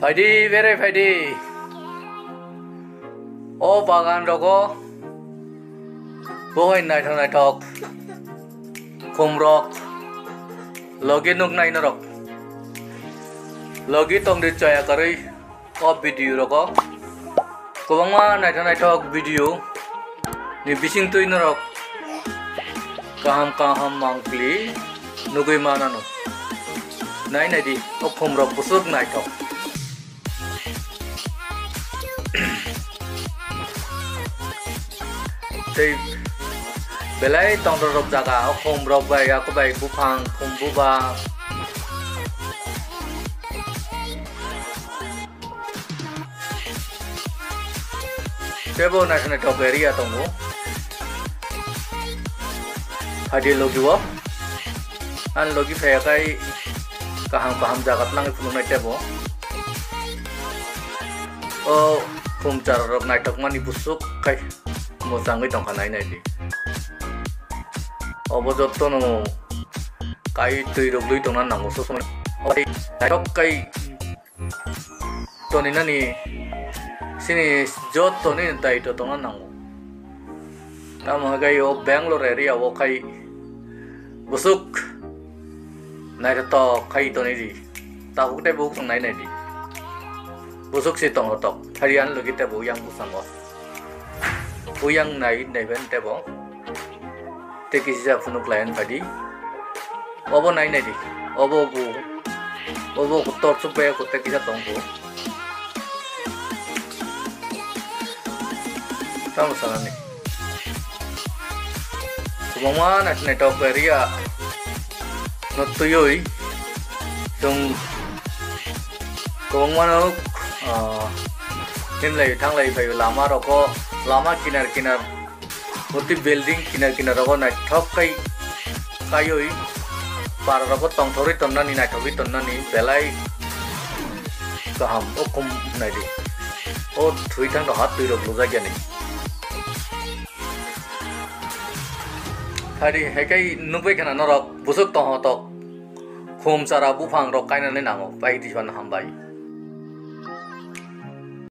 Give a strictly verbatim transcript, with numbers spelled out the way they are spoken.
Phaidi, berai phaidi. O bagan rogo bohai naithok naithok khumrok logi nuknai norok. Logi tongdi chaya karwi o video rogo. Kwbangma naithok naithok video ni bisingtwi norok kaham kaham mangpili nugwi manano. Nai naidi, o khumrok bwswk naithok. Tei belai tongthok rok jaga, o khumrok bai, ako bai buphang, khum buba. Tebo naithok naithok area tongo. Phaidi logi o. Ani logi phaiya khai kaham kaham jaga twlangwi phunuknai tebo. O khumchara rok naithokmani bwswk khai mwchangwi tongkha nai naidi. Obo jotono kai twi rok lwi tongna nango sob somoi. Naithok kai toninani sini jotoni daito tongna nango. Tamo hwnkhe o Bangalore area o khai bwswk naithotok khai tonidi. Tabuk tei buk tong nai naidi. Bwswk se tongthotok. Phariyan logi tebo yang bwskango. Uyang nai naiben tebo. Tei kisa phunuk layan phaidi. Obo nai naidi. Obo bu. Obo kotor chukbai kotor kisa tongbo. Tamo sanani. Kwbangma naithok naithok area no twiwi chwng kwbangma no, ah, himlai thanglai phaio lama rogo, lama kinar kinar, murti building kinar kinar rogo naithok kai kaiwi para rogo tongthorwi tonnani, naithokwi tonnani belai kaham o khum naidi. O thwi thang rok ha twi rok lujak yani. Hari hekai nukbai khana norok bwswk tongthotok khum chara buphang rok kainani nango pai twi hambai.